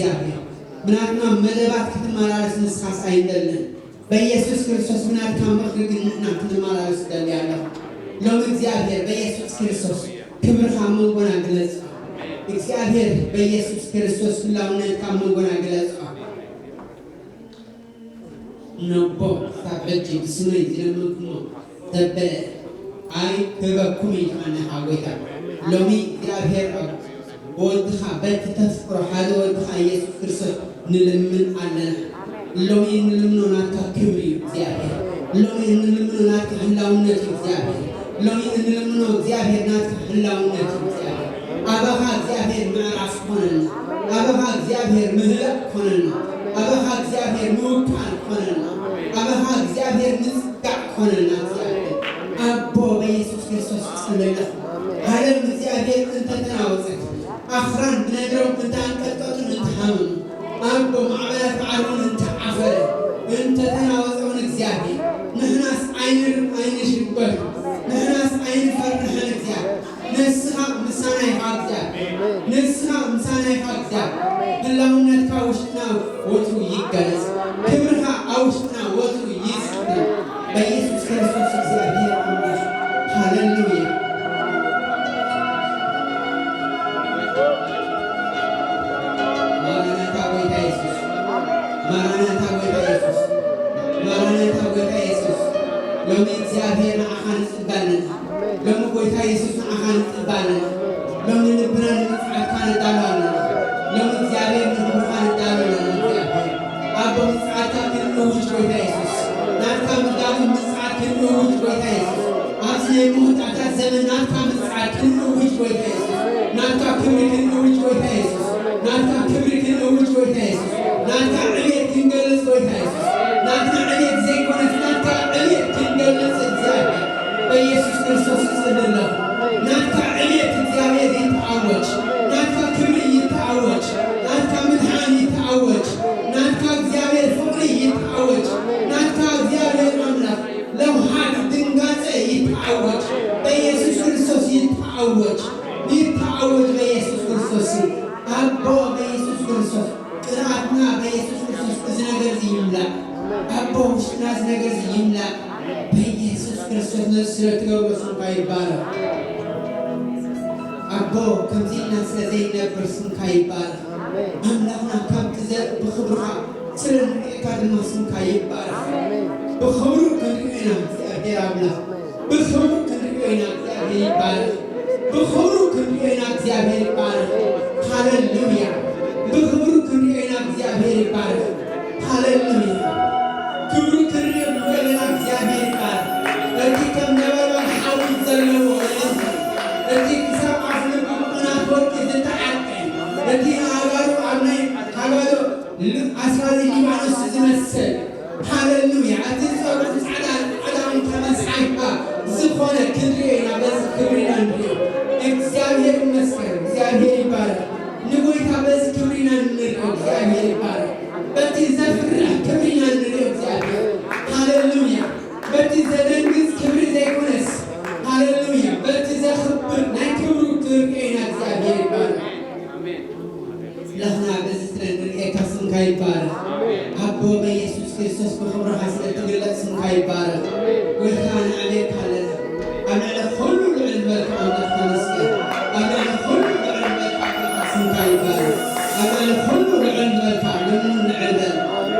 እግዚኣብሔር፣ ብናትና መደባት ክትመላለስ ንስኻስ ኣይንደልን። በኢየሱስ ክርስቶስ ብናትካ ምኽሪ ግን ንሕና ክንመላለስ እደሊ ኣለኹ። ሎሚ እግዚኣብሔር በኢየሱስ ክርስቶስ ክብርኻ ኣብ መንጎና ግለጽ። እግዚኣብሔር በኢየሱስ ክርስቶስ ህላውነትካ ኣብ መንጎና ግለጽ። ነቦ ክሳብ ሕጂ ብስመይ ዝለመንኩሞ ዘበለ ኣይህበኩም እዩ ኢልካና ኢኻ ጎይታ። ሎሚ እግዚኣብሔር ኣብ ብወድኻ በቲ ተፍቅሮ ሓደ ወድኻ ኢየሱስ ክርስቶስ ንልምን ኣለና። ሎሚ እንልምኖ ናትካ ክብሪ እዩ እግዚኣብሔር። ሎሚ እንልምኖ ናትካ ህላውነት እዩ እግዚኣብሔር። ሎሚ እንልምኖ እግዚኣብሔር ናትካ ህላውነት እዩ እግዚኣብሔር። ኣባኻ እግዚኣብሔር ምዕራፍ ኮነና። ኣባኻ እግዚኣብሔር ምህላእ ኮነና። ኣባኻ እግዚኣብሔር ምውካል ኮነና። ኣባኻ እግዚኣብሔር ምጽጋዕ ኮነና እግዚኣብሔር። ኣቦ በኢየሱስ ክርስቶስ እጽለለኹ። ዓለም እግዚኣብሔር እንተተናወጸት፣ ኣኽራን ብነገሮም እንተኣንቀጥቀጡን እንተሃመሙ፣ ኣቦ ማዕበላት ዓለምን እንተዓፈረ፣ እንተተናወጸውን እግዚኣብሔር፣ ንሕናስ ኣይንር-፣ ኣይንሽበርን፣ ንሕናስ ኣይንፈርሕን እግዚኣብሔር። ንስኻ ምሳና ኢኻ እግዚኣብሔር። ንስኻ ምሳና ኢኻ እግዚኣብሔር። ህላውነትካ ውሽጥና ወትሩ ይገለጽ። ክብርኻ ኣብ ውሽጥና ወትሩ ይስፈን። በኢየሱስ ክርስቶስ እግዚኣብሔር ኣምላኽ። ሃሌሉያ። ማራናታ ጎይታ የሱስ። ማራናታ ጎይታ የሱስ። ማራናታ ጎይታ የሱስ። ሎሚ እግዚኣብሔር ንዓኻ ንጽበ ኣለና። ሎሚ ጎይታ የሱስ ንዓኻ ንጽበ ኣለና። ሎሚ ልብና ንምጽዓትካ ንዳሎ ኣለና። ሎሚ እግዚኣብሔር ንኽብርኻ ንዳሎ ኣለና። እግዚኣብሔር ኣቦ ምጽዓትካ ክንእውጅ ጎይታ የሱስ። ናትካ ምዳሎ ምጽዓት ክንእውጅ ጎይታ የሱስ። ኣብዚ ናይ መወዳእታ ዘመን ናትካ ምጽዓት ክንእውጅ ጎይታ የሱስ። ናትካ ክብሪ ክንእውጅ ጎይታ የሱስ። ናትካ ክብሪ ክንእውጅ ጎይታ የሱስ። ናትካ ዕቤት ክንገልጽ ጎይታ የሱስ። ናትካ ዕቤት ዘይኮነስ ናትካ ዕቤት ክንገልጽ እግዚኣብሔር በኢየሱስ ክርስቶስ እጽሊ ኣለኹ። ናትካ ዕቤት እግዚኣብሔር ይተኣወጅ። ናትካ ክብሪ ይተኣወጅ። ናትካ ምድሓን ይተኣወጅ። ናትካ እግዚኣብሔር ፍቕሪ ይተኣወጅ። ናትካ እግዚኣብሔር ኣምላኽ ለውሃት ድንጋጸ ይተኣወጅ። በኢየሱስ ክርስቶስ ይተኣወጅ። ይተኣወጅ በኢየሱስ ክርስቶስ። ኣቦ በኢየሱስ ክርስቶስ ቅርኣትና በኢየሱስ ክርስቶስ እዚ ነገር እዚ ይምላእ። ኣቦ ውሽጥና እዚ ነገር እዚ ይምላእ። በኢየሱስ ክርስቶስ ነዚ ስለ ትገብሮ ስምካ ይባረኽ። ኣቦ ከምዚ ኢልና ስለ ዘይነብር ስምካ ይባረኽ። ኣምላኽና ካብቲ ዘርኢ ብኽብርኻ ስለ ንርእየካ ድማ ስምካ ይባረኽ። ብኽብሩ ክንርእዮ ኢና እግዚኣብሔር ኣምላኽ። ብኽብሩ ክንርእዮ ኢና እግዚኣብሔር ይባረኽ። ብኽብሩ ክንርእዮ ኢና እግዚኣብሔር ይባረኽ። ሃሌሉያ። ብኽብሩ ክንርእዮ ኢና እግዚኣብሔር ይባረኽ። ሃሌሉያ። ክብሩ ክንርእዮ ከለና እግዚኣብሔር ይባረኽ። እቲ ከም ነበልባል ሓዊ ዘለዎ ህዝቢ፣ እቲ ክሳብ ኣፍልቡ ቅናት ወርቂ ዝተዓጥቀ፣ እቲ ኣእጋሩ ኣብ ናይ ካባዶ ል-፣ ኣስራዚ ሊባኖስ ዝመስል፣ ሃሌሉያ፣ እቲ ጸጉሩ ጻዕዳ፣ ጻዕዳ እውን ከም ጸሓይ ዝኾነ ክንርእዮ ኢና፣ በዚ ክብሪና ንርእዮ። እግዚኣብሔር ይመስገን፣ እግዚኣብሔር ይባረኽ። ንጎይታ በዚ ክብሪና ንርእዮ፣ እግዚኣብሔር ይባረኽ። በቲ ዘፍርሕ ክብሪና ንርእዮ፣ እግዚኣብሔር። ሃሌሉያ። በቲ ዘደንግጽ ክብሪ ዘይኮነስ፣ ሃሌሉያ፣ በቲ ዘኽብር ናይ ክብሩ ክንርእዮ ኢና፣ እግዚኣብሔር ይባረኽ። ኣምላኽና በዚ ስለ ንርእየካ ስምካ ይባረኽ። ኣቦ በኢየሱስ ክርስቶስ ብኽብርኻ ስለ ትግለጽ ስምካ ይባረኽ። ጎይታ ንዕቤካ ኣለና። ኣብ ልዕሊ ኩሉ ልዕል ዝበልካ ኣምላኽ ተመስገን። ኣብ ልዕሊ ኩሉ ልዕል ዝበልካ ኣምላኽ ስምካ ይባረኽ። ኣብ ልዕሊ ኩሉ ልዕል ዝበልካ ሎሚ እውን ልዕል በል።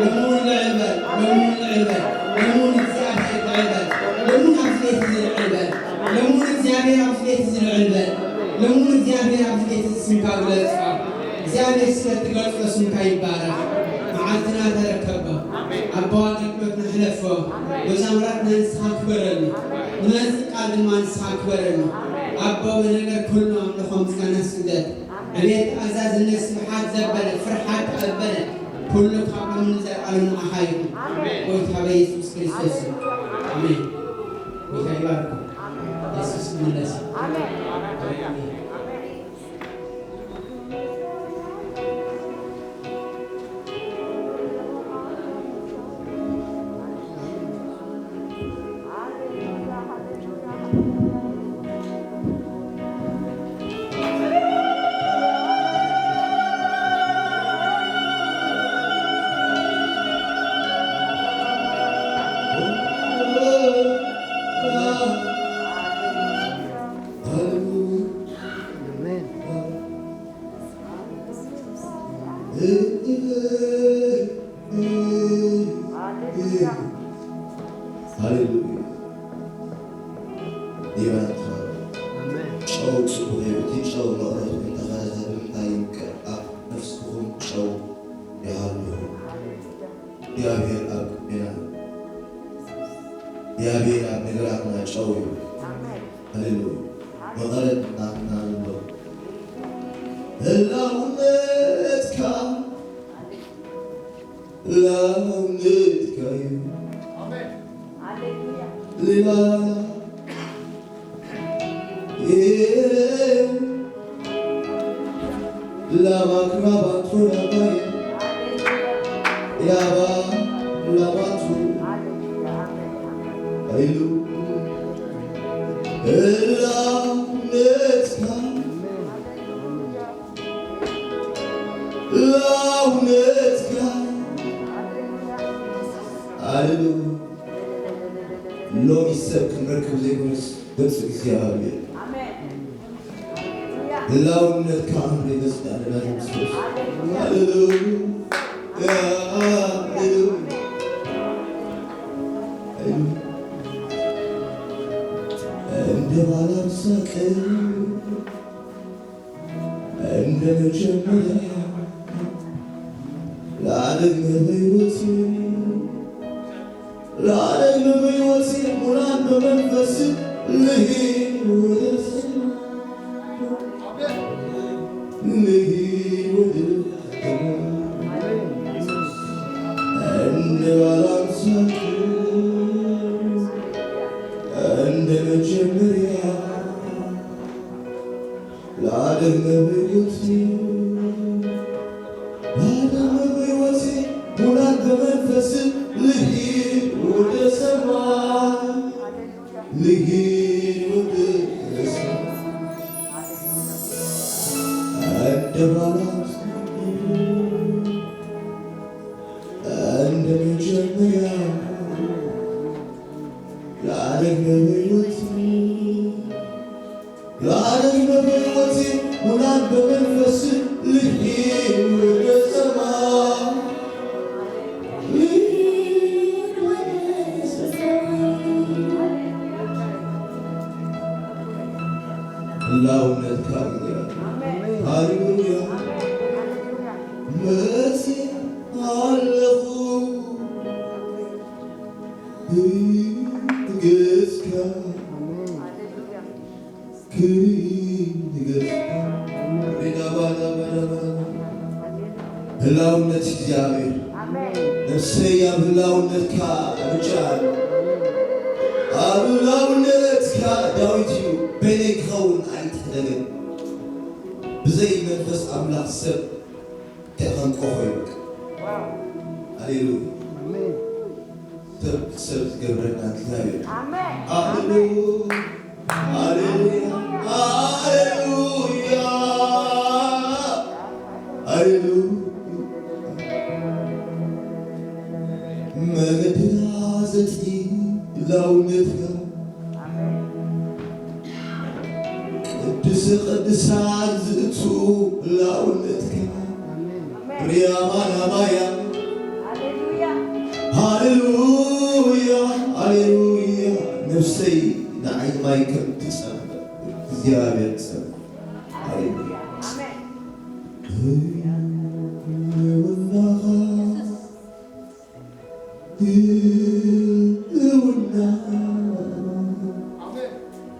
ሎሚ እውን ልዕል በል። ሎሚ እውን ልዕል በል። ሎሚ እውን እግዚኣብሔር ልዕል በል። ሎሚ እውን ኣብዚ ቤት እዚ ልዕል በል። ሎሚ እውን እግዚኣብሔር ኣብዚ ቤት እዚ ልዕል በል። ሎሚ እውን እግዚኣብሔር ኣብዚ ቤት እዚ ስምካ ግለጽ። እግዚኣብሔር ስለ ትገልጾ ስምካ ይባረኽ። መዓልትና ተረከቦ። ኣቦ ኣገልግሎትና ሕለፎ። መዛሙራትና ንስኻ ክበረሉ። ንመንጽ ቃል ድማ ንስኻ ክበረሉ። ኣቦ ብነገር ኩሉ ኣምልኾ ምስጋና ስግደት። ዕቤት ኣዛዝነት ስብሓት ዘበለ ፍርሓት ኣበለ ኩሉ ካብ ሎሚ ንዘለኣለም ንዓኻ ይኹን። ጎይታ በኢየሱስ ክርስቶስ ስም። ኣሜን። ጎይታ ይባርኩም። የሱስ ይመለስ። ሃሌሉያ። ሃሌሉያ። ይባርክ። ኣሜን። ጨው ጽቡቕ እዩ። እቲ ጨው መቕረት እንተኸለ ብምንታይ ይምቀር? ኣብ ነፍስኹም ጨው ይሃልኹ። እግዚኣብሔር ኣብ ቅድሜና፣ እግዚኣብሔር ኣብ ነገራትና ጨው እዩ። ኣሜን። ሃሌሉያ። መቐረት ናትና ኣሎ። ህላውነትካ፣ ህላውነትካ እዩ። ኣሜን። ሃሌሉያ። ሌላ ላባክራባቶራባይ ያባ ላባቱ ኣይሉ ላውነትካ ላውነትካ ኣይሉ ሎሚ ሰብ ክንረክብ ዘይኮነስ ገጽ እግዚኣብሔር ኣሜን። ህላውነትካ ክንርኢ ገጽ ኣምላኽ ክርስቶስ። ሃሌሉያ። ሃሌሉያ። ሃሌሉያ። እንደ ባላም ሳቅ እንደ መጀመሪያ ለዓለም ህይወት ለዓለም በሕይወቴ ሙላን በመንፈስ ልሂድ ወደ ሰማይ። ልሂድ ወደ ሰማይ። እንደ ባላንሳት እንደ መጀመሪያ ለዓለም በሕይወቴ ለዓለም በሕይወቴ ሙላን በመንፈስ ልሂድ ወደ ሰማይ። ልሂድ ወደ ሰማይ። እንደ ባላንስ እንደ መጀመሪያ ለዓለም በሕይወቴ ለዓለም በሕይወቴ ሙላን በመንፈስ ልሂድ ወደ ሰማይ። ልሂድ ወደ ሰማይ። ህላውነትካ እዩ። ሃሌሉያ። መሲ ኣለኹ ገጽካ ህላውነት እግዚኣብሔር ነፍሰይ ኣብ ህላውነትካ ብቻ ኣብ ህላውነትካ ዳዊት እዩ በይነይ ክኸውን ኣይትሕደገን ብዘይ መንፈስ ኣምላኽ ሰብ እንታይ ከም ቆፎ ይበቃ። ሃሌሉያ። ሰብ ሰብ ዝገብረና እግዚኣብሔር። ኣሜን። ሃሌሉያ። ሃሌሉያ። ሃሌሉያ። ሃሌሉያ። መገድና ዘጽሪ ላውነትካ ቅዱስ ቅዱሳን ዝእቱ ላውነትካ ሪያማናማያ። ሃሌሉያ። ሃሌሉያ። ነፍሰይ ንዓይ ማይ ከም ትጸምእ እግዚኣብሔር ጸምእ። ሃሌሉያ። ህልውናኻ ህልውና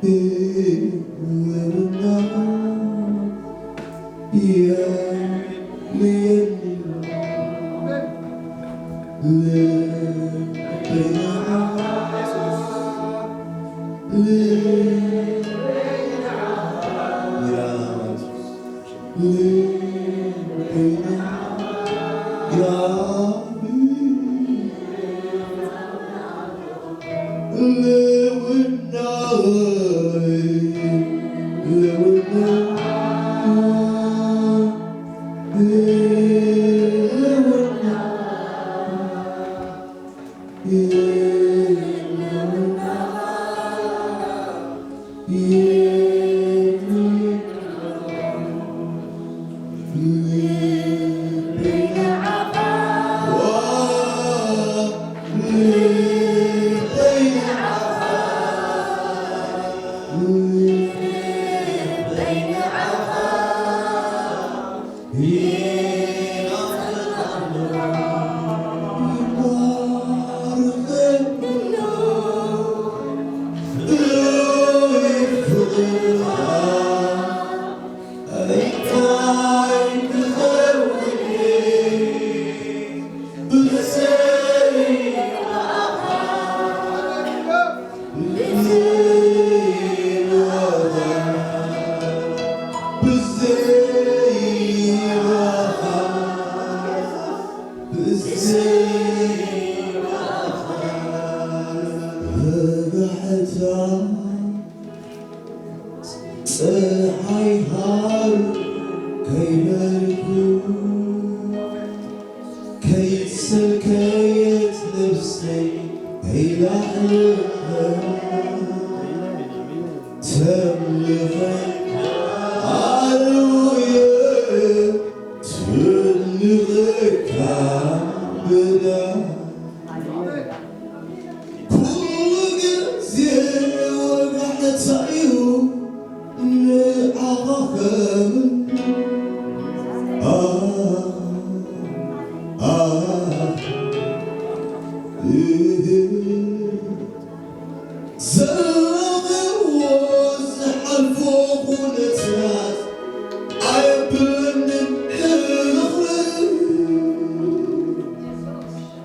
ህልውና የልየኒ ልበይ ንዓኻ ልበይ ንዓኻ ብርሃንካ ጸሓይ ሃሩ ከይበልኩ፣ ከይሰከየት ነፍሰይ ከይላዕለኸ፣ ተምልኸ ኣሉየ ትልቕካ ብዳ። ኩሉ ግዜ ወጋሕታ እዩ ንዓኻ ኸምን። ኣህ፣ ኣህ፣ እህ። ዘለኽዎ ዝሓልፎ ኩነታት ኣየብለንን እኽሊ።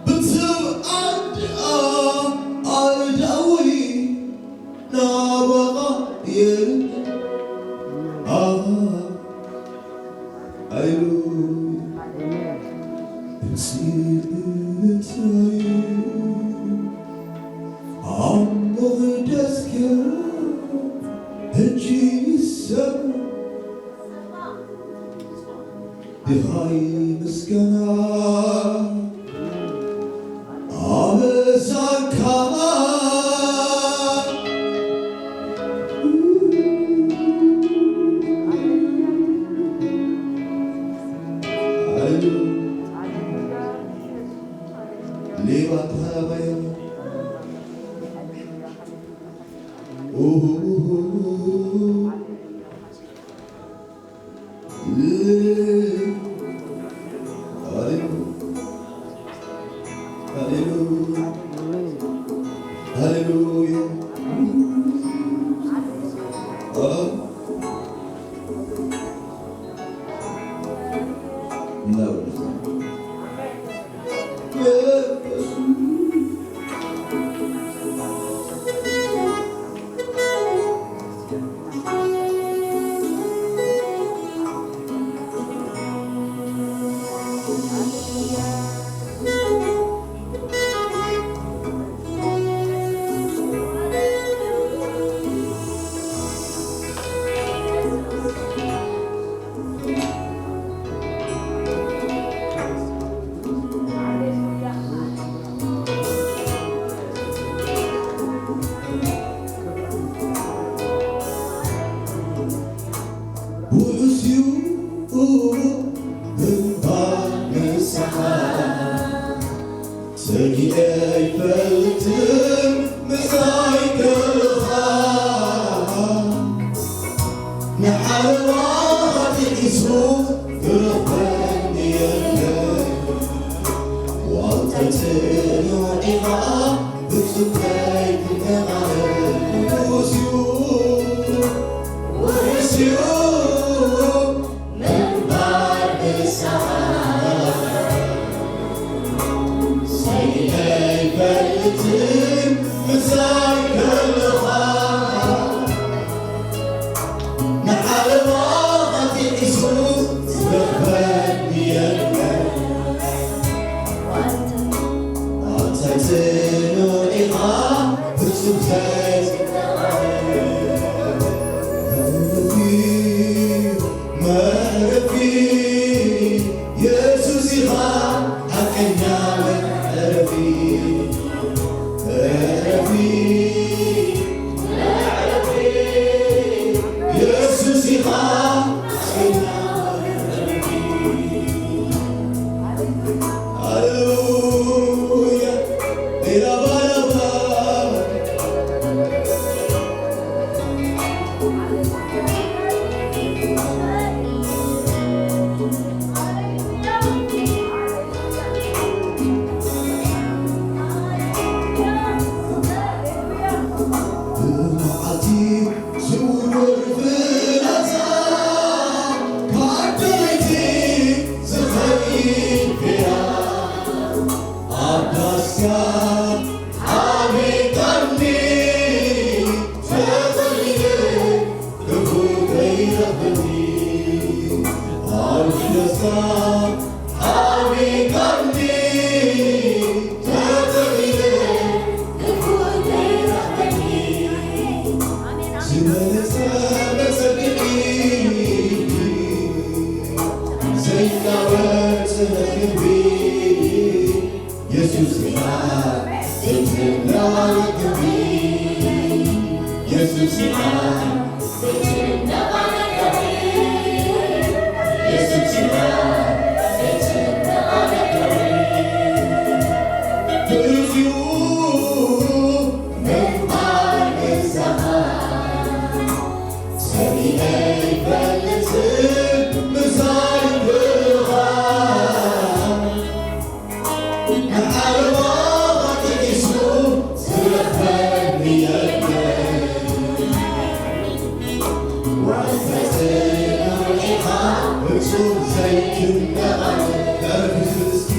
ብትብዓት ኣእዳወይ ናባኻ የርኢ። ኣሃ፣ ኣይሉ ብጽእታይ ኣብ መቕደስካ ሕጂ ይሰማ። ድኻይ ምስጋና ኣበሳካ። ሃሌሉያ። ሌባ ተሃባያ። ኡሁሁሁ። ሃሌሉያ። ሃሌሉያ። ሃሌሉያ። ውሑስ እዩ ምንባር ንስኻ። ሰጊኤ ኣይፈልጥን ምሳይ ከለኻ፣ ንሓለዋ ጥሒሱ ዝረኽበኒ የለን። ዋልታ ጽኑዕ ኢኻ ብጽቡቕ ኣይትነቓነቕ። ውሑስ እዩ፣ ውሑስ እዩ። ምንባር ብሰላም ሰይደ ኣይፈልጥን ምሳይ ከለኻ፣ ንዓለማ ኣትሒዙ ዝረኽበኒ የለን። ኣንተ ጽኑዕ ኢኻ ፍጹም ዘይትተኻእል። መዕረፊ የሱስ ኢኻ ሓቀኛ መዕረፊ። መዕረፊ፣ መዕረፊ የሱስ ኢኻ ሓቀኛ መዕረፊ። ሃሌሉያ። ሌላ ባላባ የሱስ ይባል ዘይትነዋወጥ ግቢ። የሱስ ይባል ዘይትነዋወጥ ግቢ። የሱስ ይባል ዘይትነዋወጥ ግቢ። ብእዚኡ ምንባር ምሳኻ ሰሚዐ ይፈልጥ ምሳይ ብኻ ንዓለማ ተጠቂሱ ዝረኽበኒ የለን። ዋይፋይ ተናዊሕኻ ፍጹም ዘይክነቓነቕ። መዕረፊ እስኪ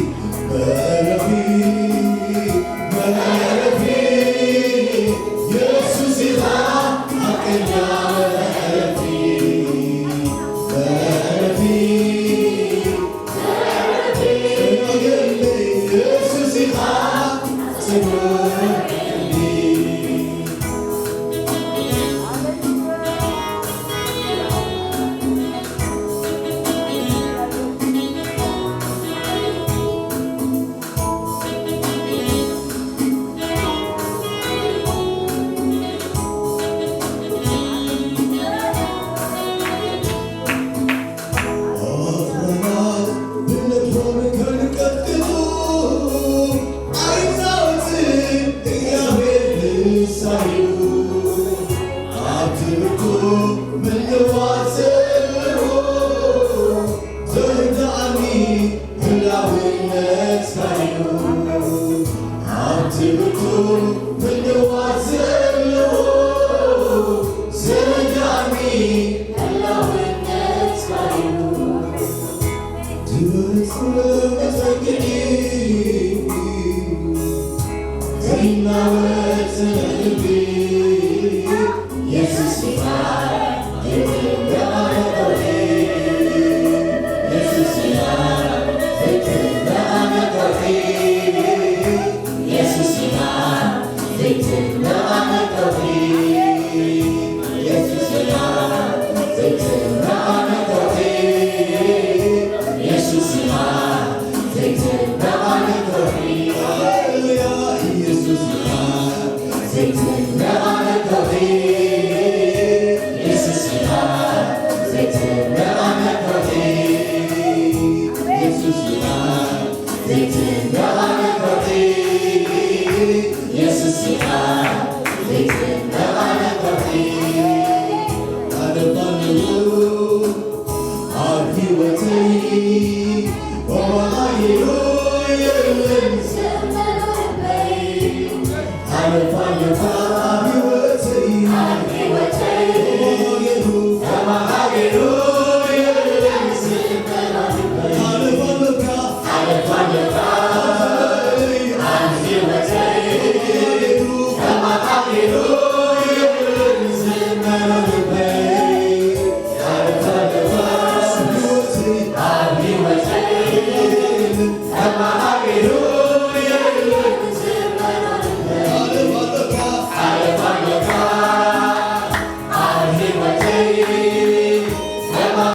መዕረፊ መዕረፊ የሱስ ኢኻ ሓቀኛ መዕረፊ መዕረፊ